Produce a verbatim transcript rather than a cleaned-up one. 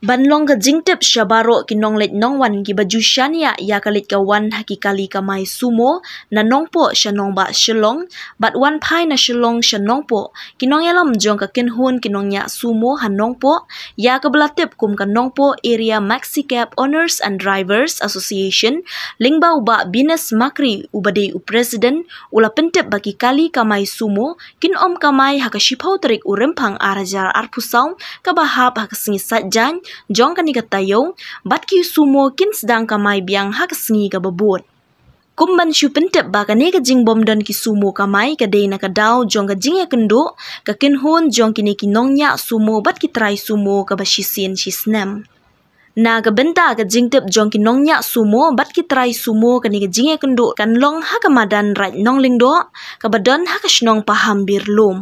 Ban long ka jingtip sha baroh ki nongleit nongwan kiba ju shaniah ïa ka leit ka wan ha ki kali kamai sumo na Nongpoh sha Nongbah Shillong bad wan phai na Shillong sha Nongpoh, ki nongïalam jong ka kynhun ki nongñiah sumo ha Nongpoh, ïa kaba la tip kum ka Nongpoh Area Maxi Cab Owners and Drivers Association, lyngba u Bah Binis Makri uba dei u president, u la pyntip ba ki kali kamai sumo kin ym kamai ha ka shiphew tarik u Rymphang ar hajar arphew saw kaba hap ha ka sngi Saitjaiñ jong kane ka taïew, bad ki sumo kin sdang kamai biang ha ka sngi kaba bud. Kum ban shu pyntip ba kane ka jingbym don ki sumo kamai ka dei na ka daw jong ka jingïakynduh ka kynhun jong kine ki nongñiah sumo bad ki trai sumo kaba shisien shisnem. Na ka bynta ka jingtip jong ki nongñiah sumo bad ki trai sumo, kane ka jingïakynduh kan long ha ka madan Raid Nonglyngdoh kaba don ha ka shnong Pahamnong.